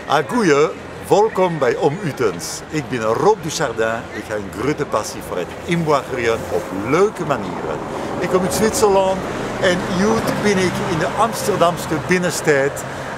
Goeie, wolkom by Om Utens. Ik bin Rob du Chardin, ik ha in grutte passy foar it ynboargerjen op leuke manieren. Ik kom út Switserlân en hjoed bin ik yn de Amsterdamske binnenstêd,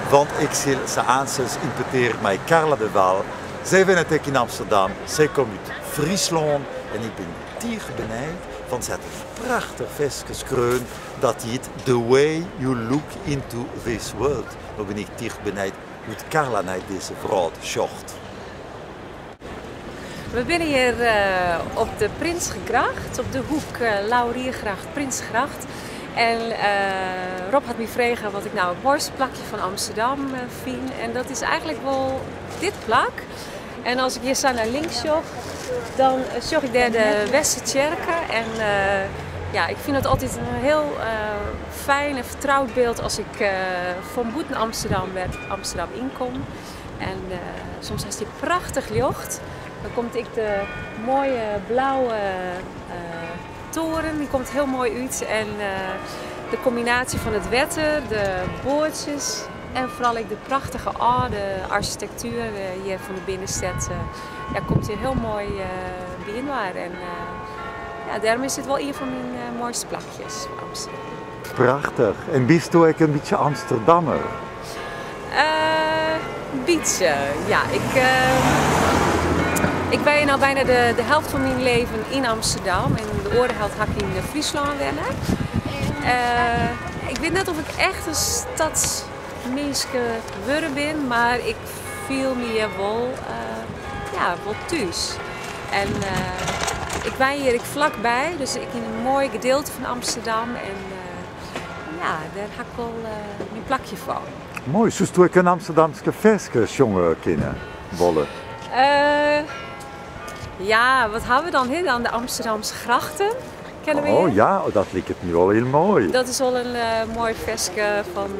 want ik sil sa aansens yn petear mei Carla de Wal. Sy wennet ek yn Amsterdam, sy komt út Fryslân en ik bin tige benijd, want sy hat in prachtich ferske skreaun dat hjit The Way You Look Into This World. No bin ik tige benijd hoe't Carla nei dizze wrâld sjocht. We binne hjir op de Prinsgracht, op de hoek Lauriergracht, Prinsgracht. En Rob hat my frege wat ik no it moaiste plakje fan Amsterdam fyn. En dat is eigentlik wol dit plak. En as ik hjir sa nei links sjoch, dan sjoch ik dêr de Westertsjerke. En ja, ik fyn dat altyd in hiel fijn en fertroud byld as ik fan bûten Amsterdam wer Amsterdam ynkom. En soms hast dy prachtich ljocht. Dan komt ek de moaie blauwe toren, dy komt hiel moai út. En de kombinaasje fan it wetter, de boatsjes en foaral ek de prachtige âlde arsjitektuer hjir fan de binnenstêd, ja, komt hjir hiel moai byinoar. En ja, dêrom is dit wol ien fan myn moaiste plakjes fan Amsterdam. Prachtich. En bisto ek in bytsje Amsterdammer? In bytsje, ja. Ik wenje no byna de helte fan myn leven yn Amsterdam en de oare helte ha ik yn Fryslân wenne. Ik wit net oft ik echt in stadsminske wurden bin, mar ik fiel my hjir wol, ja, wol thús. En ik wenje hjir ek flakby, dus ek yn in moai gedielte fan Amsterdam en ja, dêr ha ik wol myn plakje fan. Moai. Soesto ek in Amsterdamske ferske sjonge kinne, wolle? Ja, wat ha we dan? Hè? Dan de Amsterdamse grachten kenne we Oh hjir. ja, dat liket my wol hiel moai. Dat is wol in moai ferske fan,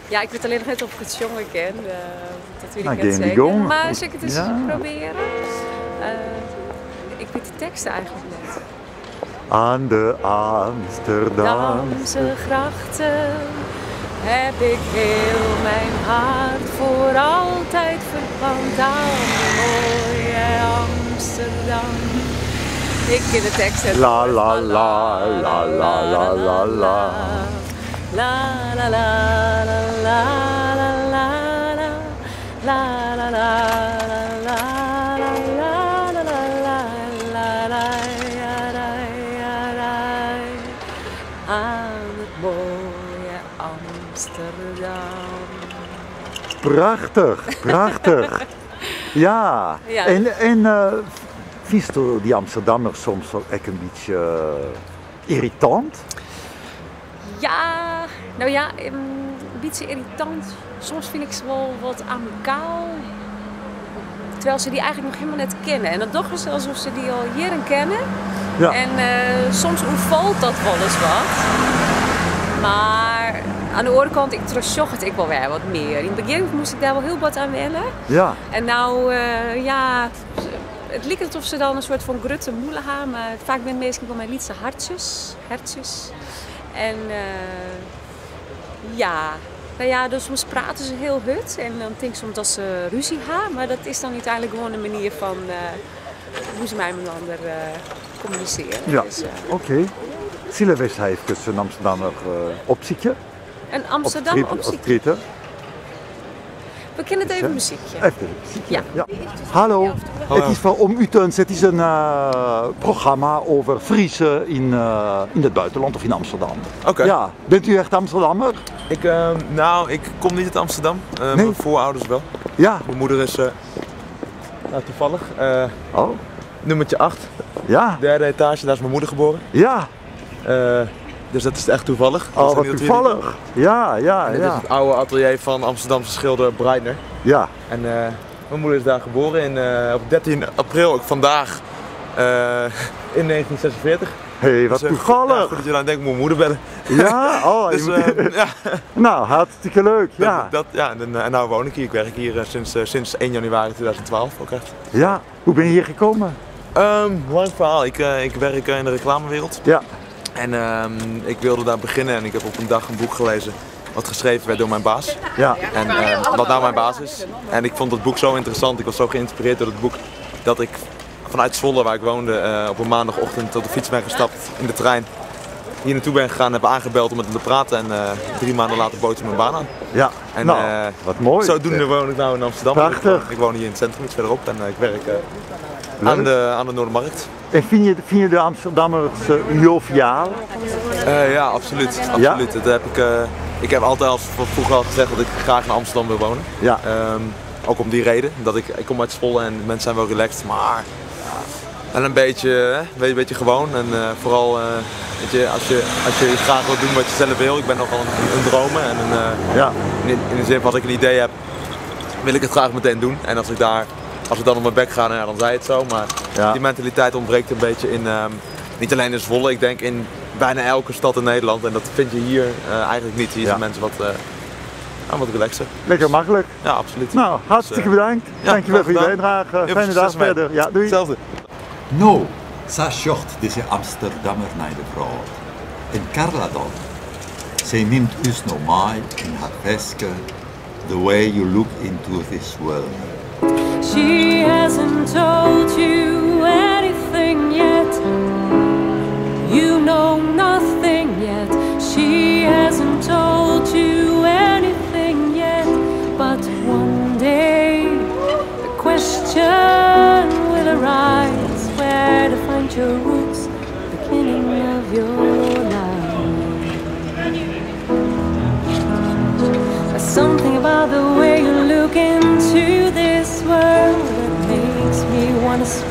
ja, ik wit allinnich net oft ik it sjonge kin. Dat wit ik Nou, net gean dy seker. gong. Mar sil ik it ris probearje? Ik wit de tekst eigentlik net. Aan de Amsterdamse Damse grachten heb ik heel mijn hart voor altijd verpand aan mooie Amsterdam. Ik kin de tekst net. La la la la la la la la. La la la la la la la la la la la la la la la la la la la la Aan it moaie Amsterdam. Prachtich, prachtich. Ja. Ja. En fynsto dy Amsterdammers soms ek in bytsje yrritant? Ja, no ja, in bytsje yrritant. Soms fyn ik se wol wat amikaal. Terwijl se dy eigentlik noch hielendal net kenne. En dan dogge se asof se dy al jierren kenne. En soms oerfalt dat wolris wat. Mar oan de oare kant, ik trochsjoch it ek wol wer wat mear. Yn it begjin moast ik dêr wol hiel bot oan wenne. En no, ja, it liket oft se dan in soart fan grutte mûle ha, mar faak binne minsken wol mei lytse hartsjes, hertsjes. En ja, no ja, dus soms prate se hiel hurd en dan tink ik soms dat se rúzje ha, mar dat is dan úteinlik gewoan in manier fan hoe't se mei inoar kommunisearje. Ja, Dus, oké. Sille we ris efkes in Amsterdammer opsykje? In Amsterdam opsykje? Op Twitter. We kinne it even besykje. Even besykje, Ja. ja. Hallo, it is foar Om Utens. It is in programma over Friezen in het buitenland of in Amsterdam. Oké. Ja. Bent u echt Amsterdammer? Ik, nou, ik kom niet uit Amsterdam. Nee? Mijn voorouders wel. Mijn moeder is, nou, toevallig, nummertje 8. Derde etage, daar is mijn moeder geboren. Dus dat is echt toevallig. Oh, Dat is wat niet dat we toevallig. Ja, ja, En dit ja. is het oude atelier van Amsterdamse schilder Breitner. En mijn moeder is daar geboren op 13 april, ook vandaag, in 1946. Hé, wat Dus, toevallig. ja, goed dat je aan denkt, ik moet mijn moeder bellen. Ja? Oh, Dus, je moet ja. Nou, hartstikke leuk, ja. En nou woon ik hier. Ik werk hier sinds 1 januari 2012 ook echt. Ja, hoe ben je hier gekomen? Lang verhaal. Ik werk in de reclamewereld. En ik wilde daar beginnen en ik heb op een dag een boek gelezen. Wat geschreven werd door mijn baas. Ja. En wat nou mijn baas is. En ik vond dat boek zo interessant, ik was zo geïnspireerd door het boek, dat ik vanuit Zwolle, waar ik woonde, op een maandagochtend op de fiets ben gestapt in de trein. Hier naartoe ben gegaan en heb aangebeld om met hem te praten. En 3 maanden later bood ze mijn baan aan. En, Nou, wat mooi. Zodoende woon ik nu in Amsterdam. Prachtig. Ik woon hier in het centrum, iets verderop. En ik werk aan de Noordermarkt. En vind je de Amsterdammers joviaal? Ja, absoluut. Ja? Absoluut. Dat heb ik, ik heb altijd al vroeger al gezegd dat ik graag in Amsterdam wil wonen. Ook om die reden. Dat ik kom uit Zwolle en de mensen zijn wel relaxed, maar en een beetje, hè, een beetje gewoon. En vooral, weet je, als je graag wilt doen wat je zelf wil. Ik ben nogal een dromer en in de zin van als ik een idee heb, wil ik het graag meteen doen. En als ik dan op mijn bek ga, nou ja, dan zei het zo. Maar die mentaliteit ontbreekt een beetje in, niet alleen in Zwolle, ik denk in bijna elke stad in Nederland. En dat vind je hier eigenlijk niet. Hier zijn mensen nou, wat relaxer. Lekker makkelijk. Ja, absoluut. Nou, hartstikke bedankt. Ja, Dankjewel voor je graag gedaan. bijdrage. Heel Fijne veel dag succes mee. verder. Ja, doei. Hetzelfde. No, sa sjocht dizze Amsterdammer nei de wrâld. En Carla dan? Sy nimt ús no mei yn har ferske The Way You Look Into This World. She hasn't told you anything yet. You know nothing yet. She hasn't told you anything yet. But one day the question will arise where to find your roots, beginning of your life. There's something about the way you look into this world that makes me wanna smile.